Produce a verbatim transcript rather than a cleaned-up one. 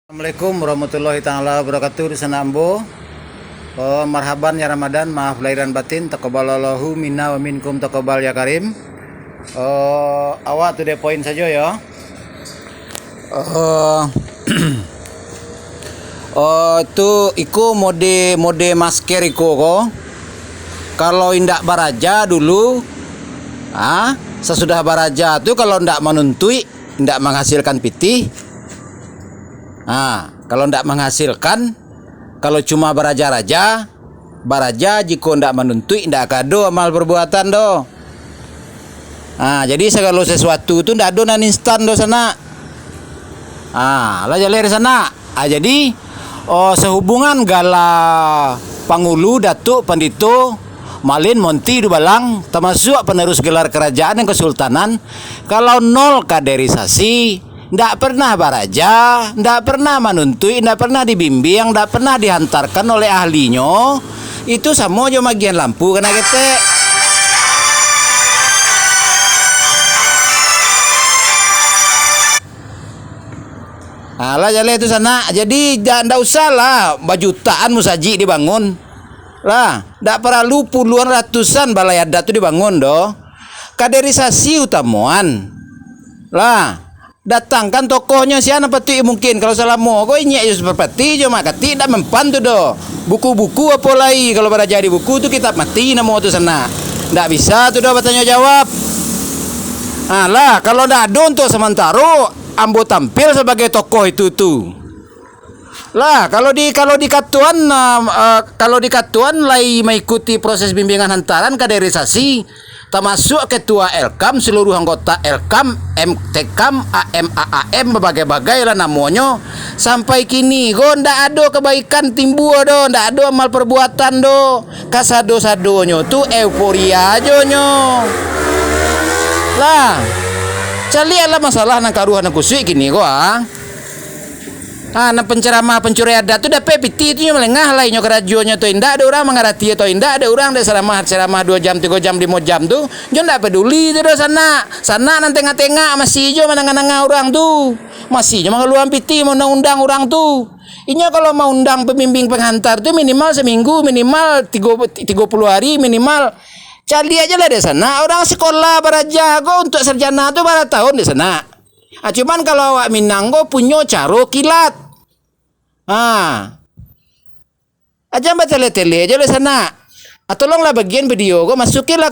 Assalamualaikum warahmatullahi taala wabarakatuh. Di sana ambo. Oh, marhaban ya Ramadan, maaf lahir dan batin, taqabbalallahu minna wa minkum taqabbal ya karim. Oh, awak to the point sajo ya. Oh, oh, tu iko mode, mode masker iko ko. Kalau indak baraja dulu, ah, sasudah baraja tu kalau indak manuntuik, indak manghasilkan pitih, ah, kalau indak manghasilkan, kalau cuma baraja-raja, baraja jiko indak manuntuik, indak ka ado amal perbuatan doh. Ah, jadi sagalo sesuatu tu indak ado nan instan doh, sanak. Ah, lah jaleh di sanak. Ah, jadi, oh, sehubungan gala pangulu, datuk, pandito, malin, monti, dubalang, tamasuak penerus gelar kerajaan dan kesultanan, kalau nol kaderisasi, ndak pernah baraja, ndak pernah manuntuik, ndak pernah dibimbiang, ndak pernah dihantarkan oleh ahlinyo, itu samo jo magian lampu kana ketek. Alah, jaleh tu sanak. Jadi, ja-, ndak usah lah bajutaan musajik dibangun. Lah, ndak paralu puluhan ratusan balai adat tu dibangun doh. Kaderisasi utamoan. Lah, datangkan tokohnyo sia nan patuik mungkin. Kalau salamo ko inyiak jo Suparpati jo Mak Katik ndak mempan tu doh. Buku-buku apo lai, kalau baraja di buku tu kitab mati namo tu sanak. Ndak bisa tu doh batanyo jawab. Alah, kalau ndak ado untuk samantaro, ambo tampil sabagai tokoh itu tu. Lah, kalau di, kalau di katuan, ah, ah, kalau di katuan lai maikuti proses bimbingan hantaran kaderisasi, tamasuak ketua Elkam, seluruh anggota Elkam, M T Kam, A M A A M, babagai-bagai lah namonyo, sampai kini ko ndak ado kebaikan timbua doh, ndak ado amal perbuatan doh. Kasado-sadonyo tu euforia ajo nyo. Lah, caliaklah masalah nan karuah nan kusuik kini ko, ah. Ah, nan penceramah pencuri adat tu dapek pitih tu nyo malengah lai nyo karajonyo tu indak, dek urang mangarati atau indak, dek urang dek ceramah, ceramah dua jam, tigo jam, limo jam tu, nyo ndak peduli tu doh sanak. Sanak nan tengah-tengah masih jo mandanga-danga urang tu. Masih jo mangaluahan pitih, maundang-undang urang tu. Inyo kalau maundang pembimbing penghantar tu minimal seminggu, minimal tigo, tigo puluh hari minimal. Caliak ajo lah dek sanak, urang sekolah baraja ko untuak sarjana tu bara tahun dek sanak. Ah, cuman kalau awak Minang ko punyo caro kilat. Ha. Ajan batele-tele ajo lah sanak. Ah, tolonglah bagian video ko masukinlah